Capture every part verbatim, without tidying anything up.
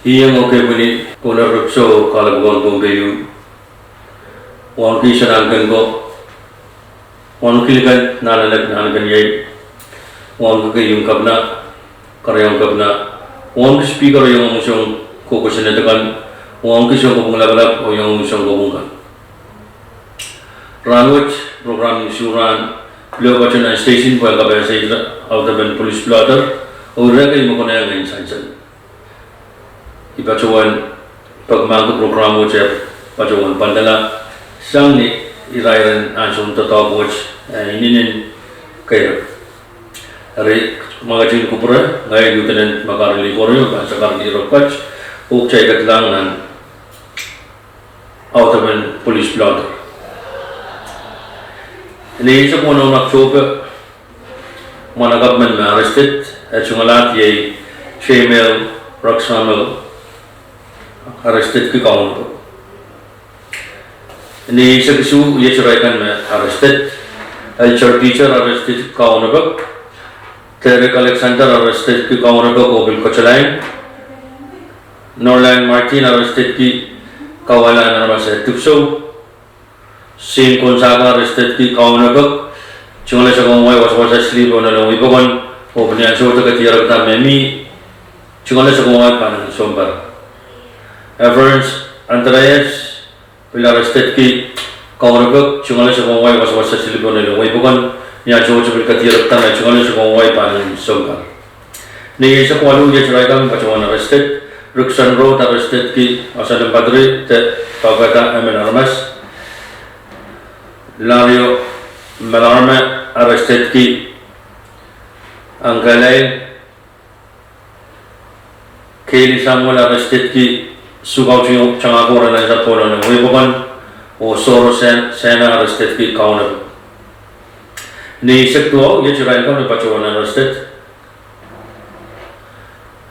Iang okei pwini kona ripso kalabukan Pohnpei, wauneki Sanahnken ko, wauneki likan Nahnalek Nahnken Iei, wauneki iang Kepina, Keriau Kepina, wauneki Speaker iang Mwohn Soun Kohkohsang State kan, wauneki Soun Kopwung Lapalap oh iang Mwohn Soun Kopwung kan. Rahnwet program en Suran, pil patohwan station pwe kapehse Audepen Police Blotter, oh rehkei me konehng en sansal. I patohwan pekmahk program wet, patohwan pwandala sang ni irair en ansoun doadoahk wet, eh, inenen keirek. Eri, ma ketin kupwure, ngehi Lieutenant Makari Likorio, pahn sakar ni ropwat, oh kitail ketilahng nan Audepen Police Blotter. Ni eisek weneu en Oktohpe, mwahnakapw men me arrested, eh, tungoal ahd iei Jamel Rakshamel, arrestedki Kaunopok. Ni eisek isuh iet irail kan me arrested, Elcher Peter, arrestedki Kaunopok, Derek Alexander, arrestedki Kaunopok oh pil Kohtalain, Norland Martin, arrestedki Kauwala en Aramas eh Dipwisou, Sin Konsaka, arrestedki Kaunopok, tungoal eisek weneu wai, wasa wasa sili pohn elen weipokon, oh pil ni ansou wet kadierekda me mi, tungoal eisek weneu wai pahn sounpar. Evans Andreas, pil arrestedki Kaunopok, tungoal eisek weneu wai, wasa wasa sili pohn elen weipokon, ni ansou wet pil kadierekda me tungoal eisek weneu wai pahn sounpar. Ni eisek waluh iet irail kan me patohwan arrested, Rickson Road, arrestedki Asalem Padri de Paukada Emen Aramas, Lario Malarme, arrestedki Angalail, Kaylee Samuel, arrestedki Sukautungtangahko Renaissance pohn elen weipokon, oh Soro Sen-, Sena, arrestedki Kaunopok. Ni eisek duwau iet irail kan me patohwan arrested,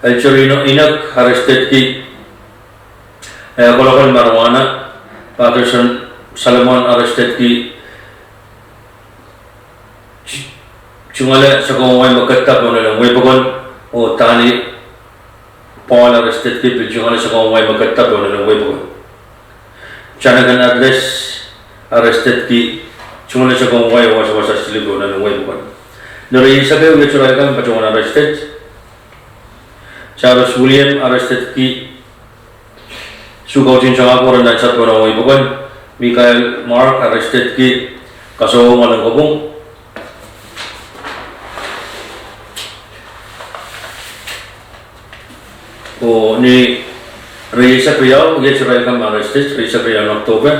Elcherino Inok, arrestedki, eh, kolokol marijuana, Patterson Solomon, arrestedki, tungoal eisek weneu wai me ketido pohn elen weipokon, oh Dani Paul, arrestedki pil tungoal eisek weneu wai me ketido pohn elen weipokon. Jonathan Atlas, arrestedki tungoal eisek weneu wai oh wasa wasa sili pohn elen weipokon. Ni eisek ehu iet irail kan me patohwan arrested, Charles William, arrestedki Sukautungtangahko Renaissance pohn elen weipokon, Michael Mark, arrestedki Kasohong Alen Kopwung. Oh ni rieisek riau, iet irail kan me arrested, rieisek riau en Oktohpe,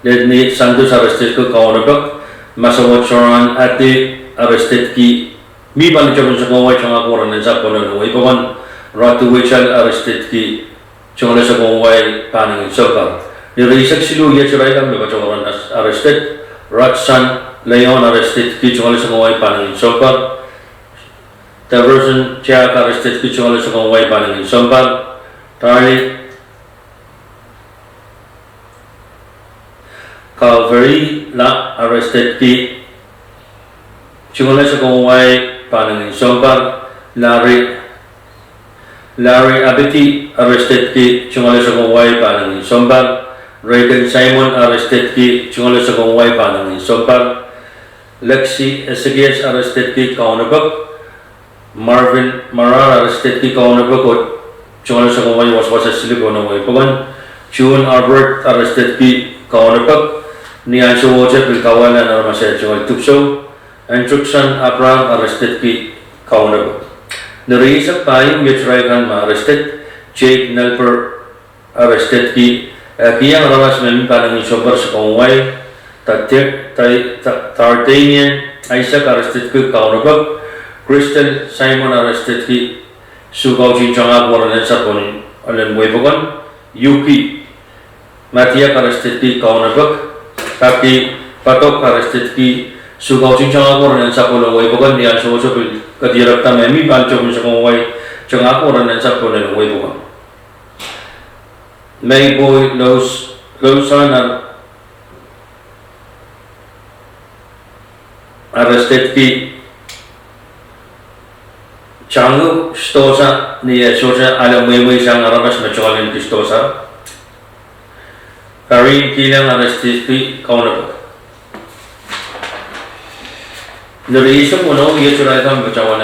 Nedni Santos, arrestedki Kaunopok, Masawa Joran Ate, arrestedki, mi pahn tepin eisek weneu wai tangahko Renaissance pohn elen weipokon, Ratu Wechal, arrestedki tungoal eisek weneu wai pahningin sounpar. Ni rieisek siluh iet irail kan me patohwan arrested, Rodson Leon, arrestedki tungoal eisek weneu wai pahningin sounpar, Deverson Jack, arrestedki tungoal eisek weneu wai pahningin sounpar, Darley Calvary La, arrestedki tungoal eisek weneu wai pahningin sounpar, Larry, Larry Abiti, arrestedki tungoal eisek weneu wai pahningin sounpar, Reagan Simon, arrestedki tungoal eisek weneu wai pahningin sounpar, Lexi Ezekias, arrestedki Kaunopok, Marvin Marar, arrestedki Kaunopok oh tungoal eisek weneu wai oh wasa wasa sili pohn elen weipokon, June Albert, arrestedki Kaunopok, ni ansou wet pil Kauwala en Aramas eh tungoal Dipwisou, Hendrickson Abraham, arrestedki Kaunopok. Ni rieisek pahieu iet irail kan me arrested, Jake Nelper, arrestedki, eh, kihong aramas me mi pahningin sounpar eisek weneu wai, Dardanian Isaac, arrestedki Kaunopok, Crystal Simon, arrestedki Sukautungtangahko Renaissance pohn elen weipokon, Yuki Matiak, arrestedki Kaunopok, Paki Padok, arrestedki Sukautungtangahko Renaissance pohn elen weipokon, ni ansou wet pil kadierekda me mi pahn tepin eisek weneu wai tangahko Renaissance pohn elen weipokon. Meiboy Lous-, Lousan, arrestedki Sang sidohsa, ni eh sohte ale mweimwei sang aramas me tungoal en ki sidohsa. Karin Kilang arrestedki Kaunopok. Ni rieisek weneu, iet irail kan me patohwan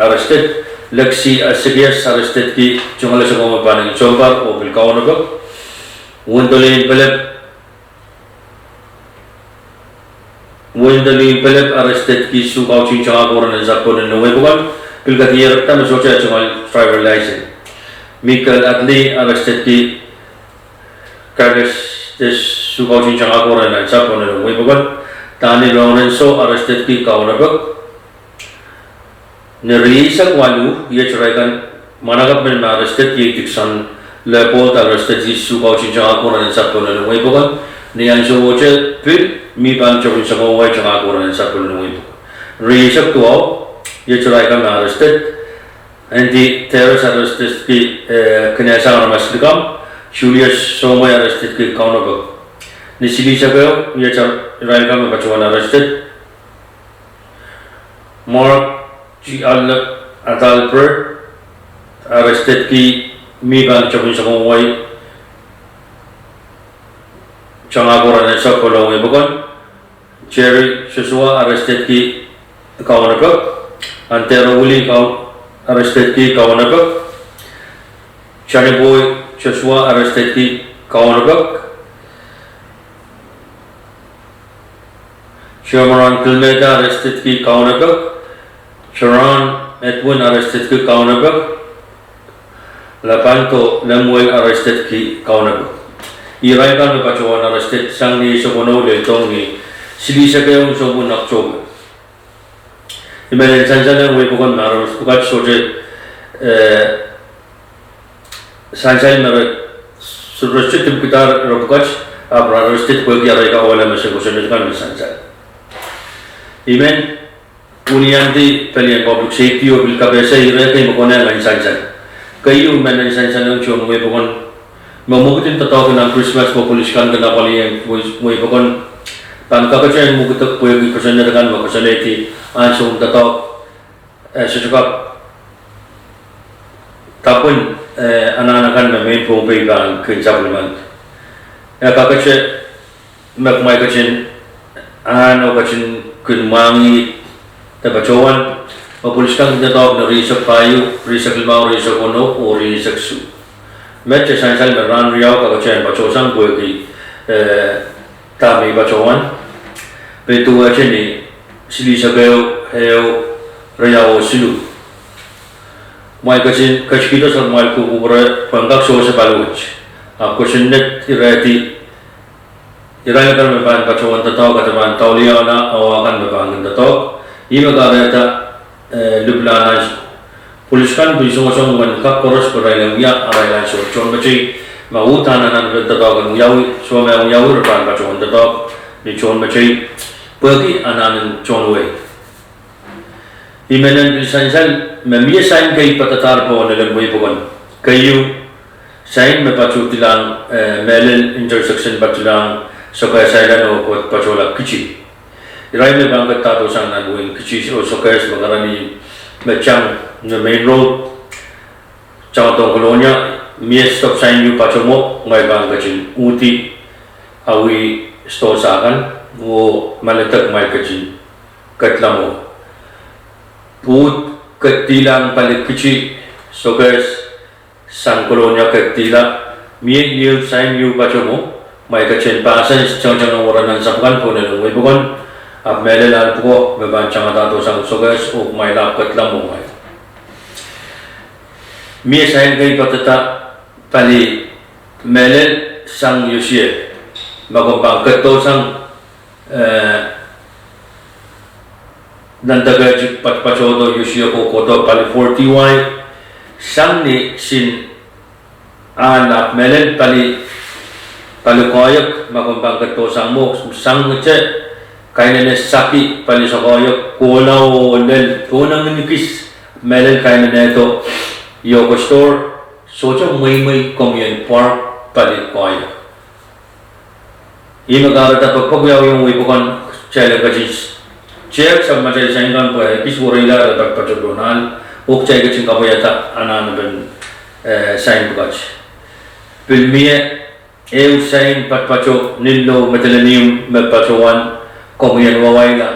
arrested. Lexi Asekias arrestedki tungoal soangen me pahn Sounpar oh pil Kaunopok. Wendolin Pelep Wendolin Pelep arrestedki Sukautihn Tangahkohra nan sapwellime wehi pokon, pil kadierekda me sohte tungoal driver license. Michael Adley arrestedki Kares de Sukautihn Tangahkohra nan sapwellime wehi pokon. Daniel Lorenzo arrestedki Kaunopok. Ni rieisek waluh, iet irail kan, mwahnakapw men me arrested iei Dixon Leopold arrestedki Sukautihn Tangahkohra nan sapwellime wehi pokon. Ni ansowohte pil, mi pahn tohn Sokowai Tangahkohra nan sapwellime wehi pokon. Rieisek duwau, iet irail kan me arrested. Andy Terrace arrestedki, eh, Kinesang aramas likamw. Julius Somoi arrestedki Kaunopok. Ni silihsek ehu, iet irail kan me patohwan arrested. Mark G. Adalbert arrestedki, mi pahn tohn Sokowai Tangahkohra nan sapwellime wehi pokon. Jerry Joshua arrestedki Kaunopok. Antero Willie arrestedki Kaunopok. Johnny Boy Joshua arrestedki Kaunopok. Shermaron Kilmeda arrestedki Kaunopok. Sharon Edwin arrestedki Kaunopok. Lapanto Lemuel arrestedki Kaunopok. Irail kan me patohwan arrested sang ni eisek weneu lel dohng ni silihsek ehu en sounpwong en October. I men en sansal ong wehi pokon me aramas pwukat sohte, eh, sansal me re, sohte dipwikidahr ire pwukat, ahpw re arrested pwehki arail kawehla me se kosonned kan me sansal. I men wiliandi pelien public safety oh pil kapehse ire kei me konehng en sansal. Keieu, I men en sansal ong tohn wehi pokon me mwekid en doadoahk nan Krismas me polis kan kin apwalih ong wehi pokon, pahn kakete en mwekid pwehki kosonned kan me kosonnedi ansoun doadoahk, eh, sohte kak dapwen, eh, anahn akan me mehn Pohnpei pahn kin sapwellimomwi. E kakete me kumwail ketin ahn oh ketin kin mwahngih de patohwan me polis kan kin doadoahk ni rieisek pahieu, rieisek limau, rieisek weneu oh rieisek isuh. Met e sansal me rahn riau kakete en patohsang pwehki, eh, dahme I patohwan, pil duwehte ni silihsek ehu, ehu, riau oh siluh. Kumwail ketin ketikihdo sapwellimomwi kupwure pwehn kak sewese paliwet. Ahpw kosonned irehdi irail kan me pahn patohwan doadoahk, a de pahn dauliala awa kan me pahn kin doadoahk. Ih me kahrehda, eh, lipilahn ansou. Polis kan pil songosong uwen kak koaros pwe irail en wia arail ansou. Tohnmetei me uhdahn anahn en doadoahk en wiawi, soh me wiawi re pahn patohwan doadoahk ni tohnmetei pwehki anahn en tohn wehi. I men en pil sansal me mie sain kei patadahr pohn elen wehi pokon. Keieu, sain me patohdilahng, eh, mehlel intersection patohlahng Sokehs Island oh patohla Kiti. Irail me pahn ketido sang nan wehin Kiti oh Sokehs me karanih me tang nan main road, tang dohng Kolonia, mie stop sign ieu patohmwo, kumwail pahn ketin uhdi awi sidohsa kan oh maledek kumwail ketin kedla mwo. Pwuhd ketidihlahng pali Kiti, Sokehs, sang Kolonia ketidihlahng, mie ehu sain ieu patohmwo, kumwail ketin pahsan tangtang en wara nan sapw kan pohn elen wehi pokon, ahpw mehlel ahl pwuko me pahn tangada doh sang Sokehs oh kumwail ahpw kedla mwo. Mie sain kei patadahr pali mehlel sang Yosie, ma komw pahn ketido sang, eh, nan deke ti patohdo Yosie kohkohdo pali forty Y, sang ni sin ahn ahpw mehlel pali, pali koahiek ma komw pahn ketido sang mwo, sang te kainene saki pali sokoahiek kohla oh lel pohn angin kis, mehlel kainene do Yoko Store, sohte mweimwei komwi en park pali koahiek. Ih me kahrehda pekpek wiawi ong wehi pokon, kitail ketin, kitail sapwellimatail sain kan pwe ekis wereila re patohdo nan Oh kitail ketin kapwaiada anahnepen, eh, sain pwukat. Pil mie ehu sain patopato nin lou Madolenihmw me patohwan komwi en wawaila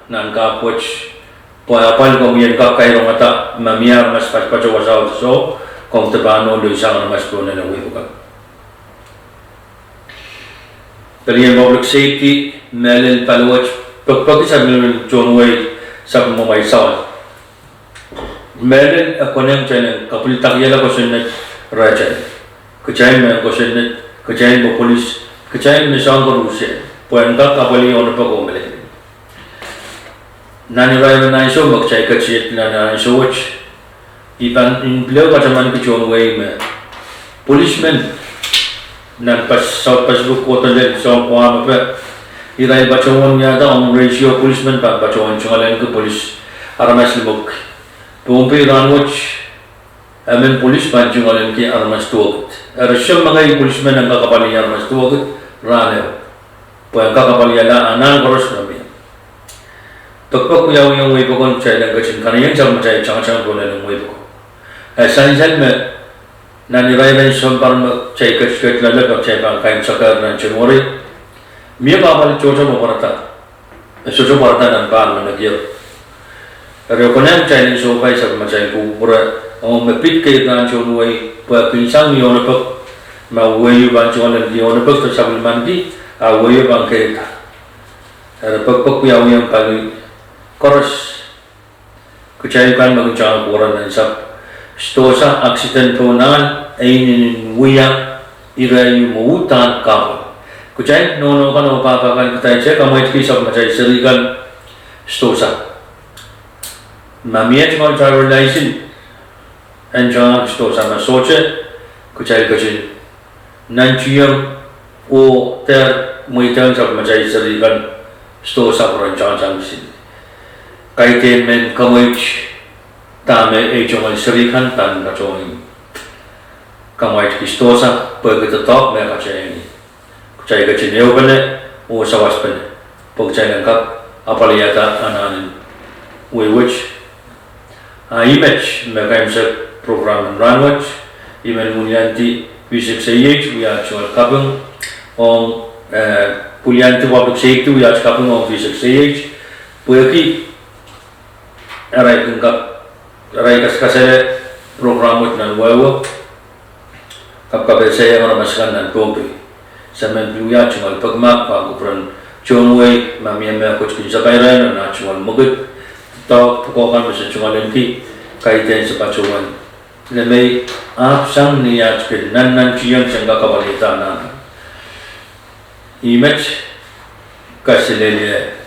nan kahpwal wet, pwe apwal komwi en kak kairongada ma mie aramas patopato wasaht soh, komw de pahn ohl sang aramas pohn lel wehi pwukat. Pelien public safety, mehlel paliwet, pekipeki sapwellimen tohn wehi, sapwellimomwi sawas. Mehlel e konehng kitail en kapwildakihala kosonned rehtail. Kitail me kosonned, kitail me polis, kitail me soang koaros, pwe en kak apwalih ohnepek oh mehlel. Nan irair en ansou me kitail ketiket nan ansou wet, I pahn pil ehu katamanki tohn wehi me polismen nan South Pacific kohdo lel soang Guam me pwe irail patohwan wiahda ong ratio polismen pahn patohwan tungoalenki polis aramas limepwiki. Pohnpei rahnwet, emen polis pahn tungoalenki aramas duwehte. Eri soh, mengei polismen en kak apwalih aramas duwehte rahnwet, pwe en kak apwalihla anahn koaros me mie. Pekipek wiawihong wehi pokon kitail en ketin kanaiehng sapwellimatail tangatang pohn lel wehi pokon. E sansal me nan irair en sounpar me kitail ketiket loale pwe kitail pahn kaimwisekehr nan January, mie kahpwal tohto me pwarada, e sohte pwarada nan pahr me nekier. Eri e konehng kitail en sohpai sapwellimatail kupwure, oh me pid keirda tohn wehi, pwe kin sang ni ohnepek, ma wehi pahn tungoalenki ohnepek de sapwellimanki, a wehi pahn keirda. Eri pekipek wiawihong pali koaros, kitail kan me kin tang kupwure nan sahpw, sidohsa aksiden pohn ahl e inenen wia ire ieu me uhdahn kahpwal. Kitail nohno kan oh pahpa kan, kitail kamwaidki sapwellimatail seri kan sidohsa. Ma mie tungoal driver license en tang sidohsa, ma sohte, kitail ketin nantihong oh dehr mweidehng sapwellimatail seri kan sidohsa pwe ren tangatang kisin. Kaidehn mehn kamweit dahme ei tungoal seri kan pahn patohwan kamwaidki sidohsa, pwehki doadoahk me katail en, kitail ketin ehupene oh sawaspene pwe kitail en kak apwalihada anahn en wehi wet. A i met me kaimwisekih program en rahnwet. I men wiliandi V six A H wiahte tungoal kaping ong, eh, wiliandi public safety wiahte kaping ong V six A H pwehki irail kin kak, irail kaskasale program wet nan wehwe, kapkapehsehiong aramas akan nan Pohnpei. Se men pil wiahte tungoal pekimahk pahn kupwuren tohn wehi, ma mie mehkot kin sapairail nan ah tungoal mwekid, doadoahk pwukoa kan me se tungoalenki, kaidehn se patohwan lemei, ahpw sang ni ah kin nannantihong se en kak apwalihda anahn. I met kaselehlie